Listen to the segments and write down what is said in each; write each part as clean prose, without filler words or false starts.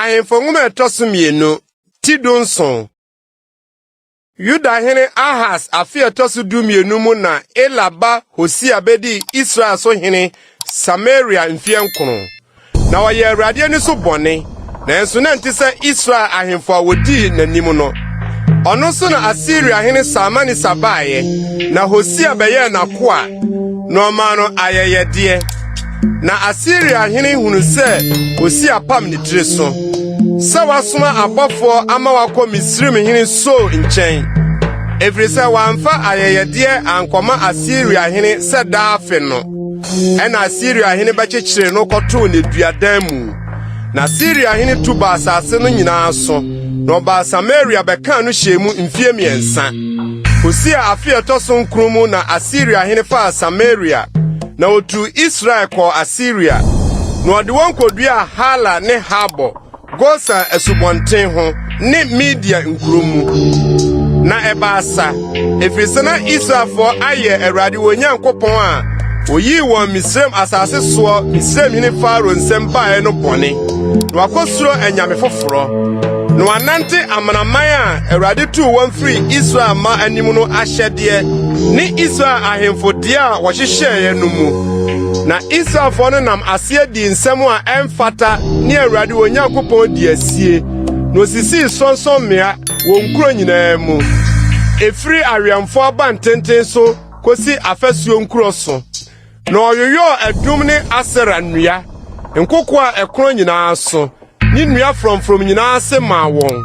Ahemfo Nwoma a ɛtɔ so mmienu, ti 17. Yuda hene Ahas afe a ɛtɔ so 12 mu na Ela ba Hosea bedii Israel so hene Samaria mfe 9. Na ɔyɛɛ Awurade ani so bɔne, nanso na ɛnte sɛ Israel ahemfo a wodii n'anim no. Ɔno so na Asiria hene Salmaneser baeɛ, na Hosea bɛyɛɛ n'akoa, na ɔmaa no ayɛyɛdeɛ. Na Asiria hene hunu sɛ Hosea pam ne tiri so, sɛ wasoma abɔfoɔ ama wakɔ Misraim hene So nkyɛn, ɛfiri sɛ wamfa ayɛyɛdeɛ ankɔma Asiria hene sɛ daa afe no. Ɛnna Asiria hene bɛkyekyeree no kɔtoo nneduadan mu. Na Asiria hene tu baa asase no nyinaa so, na ɔbaa Samaria bɛkaa no hyɛɛ mu mfeɛ 3. Hosea afe a ɛtɔ so 9 mu na Asiria hene faa Samaria, na otuu Israel kɔɔ Asiria, na ɔde wɔn koduaa Hala ne Habor, Gosan asubɔnten ho ne Media nkuro mu. Na ɛbaa sa, ɛfiri sɛ na Israelfoɔ ayɛ Awurade wɔn Nyankopɔn a oyii wɔn Misraim asase soɔ Misraimhene Farao nsam baeɛ no bɔne, na wɔakɔsuro anyame foforɔ, na wɔanante amanaman a Awurade tuu wɔn firii Israel mma anim no ahyɛdeɛ ne Israel ahemfo deɛ a wɔhyehyɛeɛ no mu. Na Israelfoɔ no nam aseɛ dii nsɛm a ɛmfata ne Awurade wɔn Nyankopɔn dii asie, na osisii sorɔnsorɔmmea wɔ nkuro nyinaa mu, ɛfiri awɛmfoɔ abantenten so kosi afasuo nkuro so. Na ɔyoyɔɔ adum ne Asera nnua, nkoko a ɛkorɔn nyinaa so, ne nnua frɔmfrɔm nyinaa ase maa wɔn.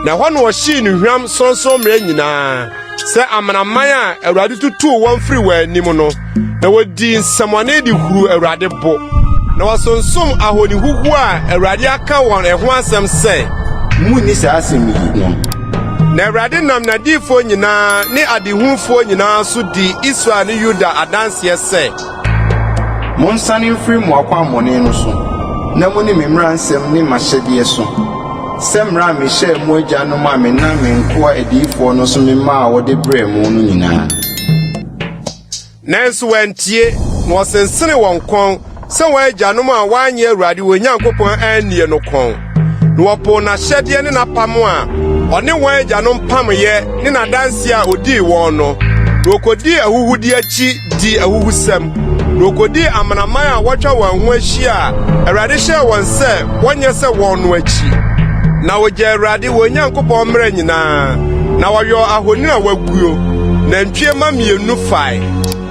Na ɛhɔ na ɔhyee nnuhwam sorɔnsorɔmmea nyinaa, sɛ amanaman a Awurade tutuu wɔn firii wɔn anim no, na wɔdii nsɛmmɔne de huruu Awurade bo. Na wɔsonsom ahoni huhuo a Awurade aka wɔn ɛho asɛm sɛ, Munni saa asɛm yi no. Na Awurade nam n'adiyifoɔ nyinaa ne adehufoɔ nyinaa so dii Israel ne Yuda adanseɛ sɛ, Monsane mfiri mo akwammɔne no so, na munni me mmara nsɛm ne m'ahyɛdeɛ so, sɛ mmara a mehyɛɛ mo agyanom a menam me nkoa adiyifoɔ no so memaa wɔde brɛɛ mo no nyinaa. Nanso wɔantie, na wɔsensenee wɔn kɔn sɛ wɔn agyanom a wɔannye Awurade wɔn Nyankopɔn annie no kɔn. Na wɔpoo n'ahyɛdeɛ ne n'apam a ɔne wɔn agyanom pameeɛ ne n'adanseɛ a odii wɔn no, na wɔkodii ahuhude akyi dii ahuhusɛm, na wɔkodii amanaman a wɔatwa wɔn ho ahyia a Awurade hyɛɛ wɔn sɛ wɔnyɛ sɛ wɔn no akyi. Na wogyaa Awurade wɔn Nyankopɔn mmara nyinaa, na wɔyɔɔ ahoni a wɔaguo, nantwie mma mmienu fae,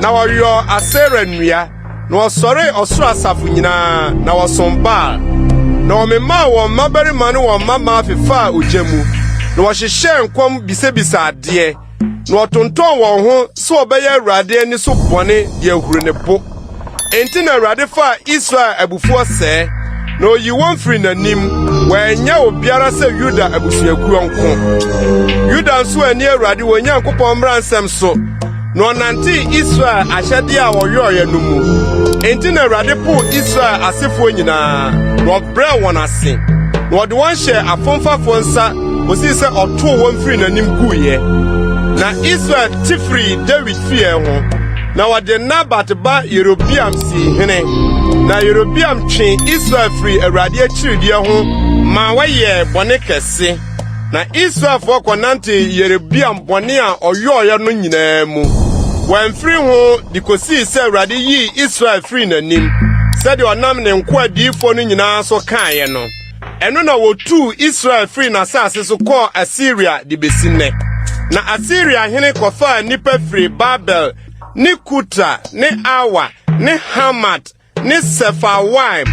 na wɔyɔɔ Asera nnua, na wɔsɔree ɔsoro asafo nyinaa, na wɔsom Baal. Na wɔmemaa wɔn mmabarima ne wɔn mmammaa fefaa ogya mu, na wɔhyehyɛɛ nkɔm bisabisaa adeɛ, na wɔtontɔn wɔn ho sɛ wɔbɛyɛ Awurade ani so bɔne de ahuru ne bo. Enti na Awurade faa Israel abufuo sɛɛ, na oyii wɔn firii n'anim, wɔannya obiara sɛ Yuda abusuakuo nko. Yuda nso anni Awurade wɔn Nyankopɔn mmara nsɛm so, na ɔnantee Israel ahyɛdeɛ a wɔyɔeɛ no mu. Enti na Awurade poo Israel asefoɔ nyinaa, na ɔbrɛɛ wɔn ase, na ɔde wɔn hyɛɛ afomfafoɔ nsa kosii sɛ ɔtoo wɔn firii n'anim guiɛ. Na Israel te firii Dawid fie ho, na wɔde Nabat ba Yerobeam sii hene. Na Yerobeam twee Israel firii Awurade akyiridie ho maa wɔyɛɛ bɔne kɛse. Na Israelfoɔ kɔnantee Yerobeam bɔne a ɔyɔeɛ no nyinaa mu. Wɔamfiri ho de kosii sɛ Awurade yii Israel firii n'anim, sɛdeɛ ɔnam ne nkoa adiyifoɔ no nyinaa so kaeɛ no. Ɛno na wotuu Israel firii n'asase so kɔɔ Asiria de besi nnɛ. Na Asiria hene kɔfaa nnipa firii Babel ne Kuta ne Awa ne Hamat ne Sefarwaim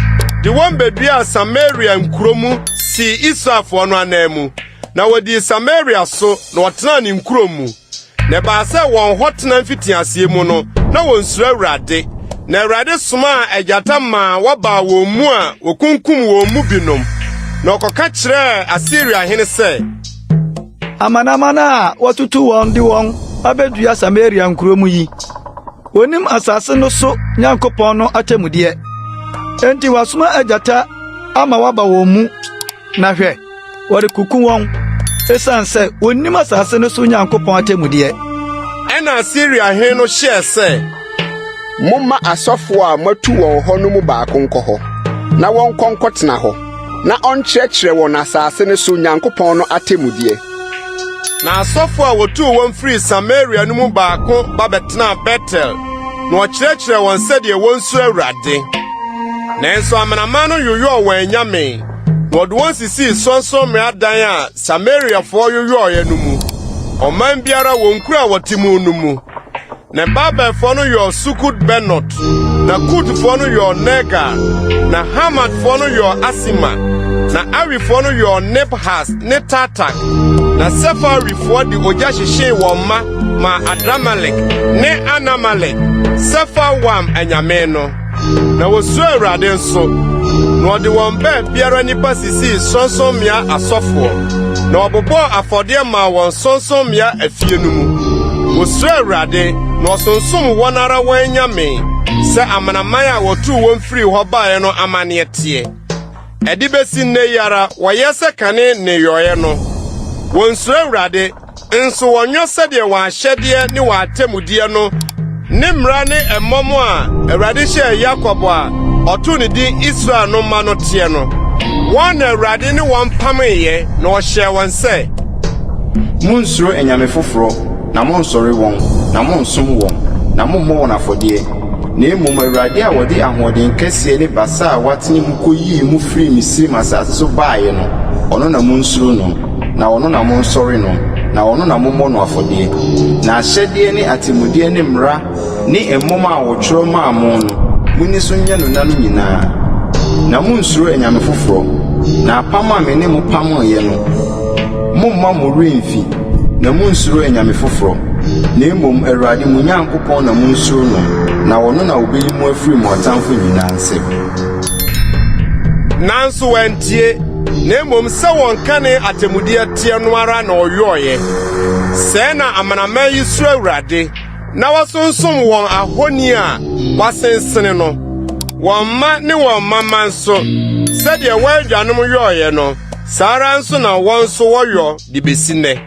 de wɔn beduaa Samaria nkuro mu sii Israelfoɔ no ananmu. Na wɔdii Samaria so na wɔtenaa ne nkuro mu. Na ɛbaa sɛ wɔn hɔ tena mfitiaseɛ mu no, na wɔnsuro Awurade. Na Awurade somaa agyata maa wɔbaa wɔn mu a wɔkunkum wɔn mu binom. Na ɔkɔka kyerɛɛ Asiria hene sɛ, Amanaman a wɔatutu wɔn de wɔn abedua Samaria nkurow mu yi, wonnim asase no so Nyankopɔn no atemmudeɛ. Enti wasoma agyata ama wɔaba wɔn mu, na hwɛ, wɔrekuku wɔn esiane sɛ wonnim asase no so Nyankopɔn atemmudeɛ. Ɛnna Asiria hene no hyɛɛ sɛ, Momma asɔfo a moatu wɔn hɔ no mu baako nkɔ hɔ, na wɔnkɔ nkɔtena hɔ. na ɔnkyerɛkyerɛ wɔn asase no so Nyankopɔn no atemmudeɛ. Na asɔfo a wotuu wɔn firii Samaria no mu baako ba bɛtenaa Betel, na ɔkyerɛkyerɛɛ wɔn sɛdeɛ wonsuro Awurade. Nanso amanaman no yoyɔɔ wɔn anyame, na wɔde wɔn sisii sorɔnsorɔmmea adan a Samariafoɔ yoyɔeɛ no mu, ɔman biara wɔn nkuro a wɔte mu no mu. Na Babelfoɔ no yɔɔ Sukot-Benot, na Kutfoɔ no yɔɔ Nergal, na Hamatfoɔ no yɔɔ Asima, na Awifoɔ no yɔɔ Nibhas ne Tartak, na Sefarwifoɔ de ogya hyehyee wɔn mma maa Adramelek ne Anamalek, Sefarwaim anyame no. Na wosuroo Awurade nso, na wɔde wɔn baabiara nnipa sisii sorɔnsorɔmmea asɔfoɔ, na wɔbobɔɔ afɔdeɛ maa wɔn sorɔnsorɔmmea afie no mu. Wosuroo Awurade, na wɔsonsom wɔn ara wɔn anyame, sɛ amanaman a wɔtuu wɔn firii hɔ baeɛ no amanneɛ teɛ. Ɛde besi nnɛ yi ara wɔyɛ sɛ kane nneyɔeɛ no. Wɔnsuro Awurade, nso wɔnyɔ sɛdeɛ wɔn ahyɛdeɛ ne wɔn atemmudeɛ no ne mmara ne ɛmmɔm a Awurade hyɛɛ Yakob a ɔtoo ne din Israel no mma no teɛ no. Wɔn na Awurade ne wɔn pameeɛ, na ɔhyɛɛ wɔn sɛ. Monnsuro anyame foforɔ, na monnsɔre wɔn, na monnsom wɔn, na mommmɔ wɔn afɔdeɛ. Na mmom Awurade a ɔde ahoɔden kɛseɛ ne basa a watene mu kɔyii mo firii Misraim asase so baeɛ no, ɔno na monsuro no, na ɔno na monsɔre no, na ɔno na mommɔ no afɔdeɛ. N'ahyɛdeɛ ne atemmudeɛ ne mmara ne mmom a wɔtwerɛ maa mo no, monni so nyɛ no nna no nyinaa. Na monnsuro anyame foforɔ, na apam a me ne mo pameeɛ no, Mommma mo werɛ mmfi, na munnsuro anyame foforɔ, na mmom Awurade mo Nyankopɔn na munsuro no, na ɔno na obeyi mo afiri mo atamfo nyinaa nsam. Nanso wɔantie, na mmom sɛ wɔn kane atemmudeɛ teɛ no ara na wɔyɔeɛ. Sɛɛ na amanaman yi suro Awurade, na wɔsonsom wɔn ahoni a wɔasensene no, wɔn mma ne wɔn mma mma nso, sɛdeɛ wɔn agyanom yɔeɛ no, saa ara nso na wɔn nso wɔyɔ de besi nnɛ.